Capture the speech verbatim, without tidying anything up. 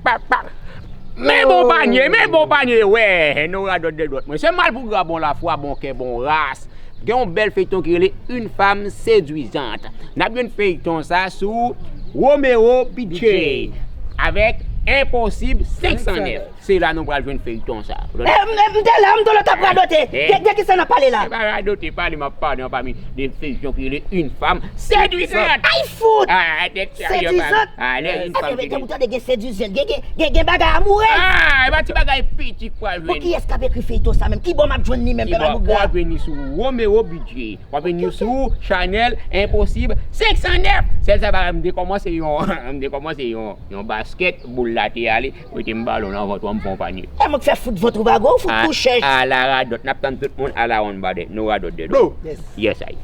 Pa, pa. Men bon panye, men bon panye, wè, nou radòt de dòt. Mwen, se Malpougra, bon lafwa, bon kè, bon ras. Gen yon bèl feyton ki rele Une femme séduisante. N ap jwenn feyton sa sou Romeo Bidjé avèk Enposib senk san nèf. Se la nou pral jwenn feyton sa. M te la, m te la, t ap radote. De kisa n ap pale la? Se pa radote, pale, m ap pale anpami de feyton ki rele Une femme séduisante. Ay fout! Ah, tèt serye, Séduisante? Ah, lè une femme Gen ou tande gen séduisante, gen, gen, gen, gen bagay amourèz. Ah, e pa ti bagay piti k pral Bon, jwenn. Kiyès k ap ekri feyton sa menm? Ki bò m ap jwenn li menm, Ki pè bò? Malpougra? W ap jwenn li sou Romeo Bidjé. W ap jwenn li sou Chanel Enposib senk san nèf. Sèl sa pa m te kòmanse yon, m te kòmanse yon, yon baskèt, boul la te ale, mete m balon nan vant ou an, m fè yon panye. E mwen k fè fout vant ou bago, fout tou chèch. A la radòt, n ap tann tout moun a la one body, nou radòt de dòt. Yes. Yes, I.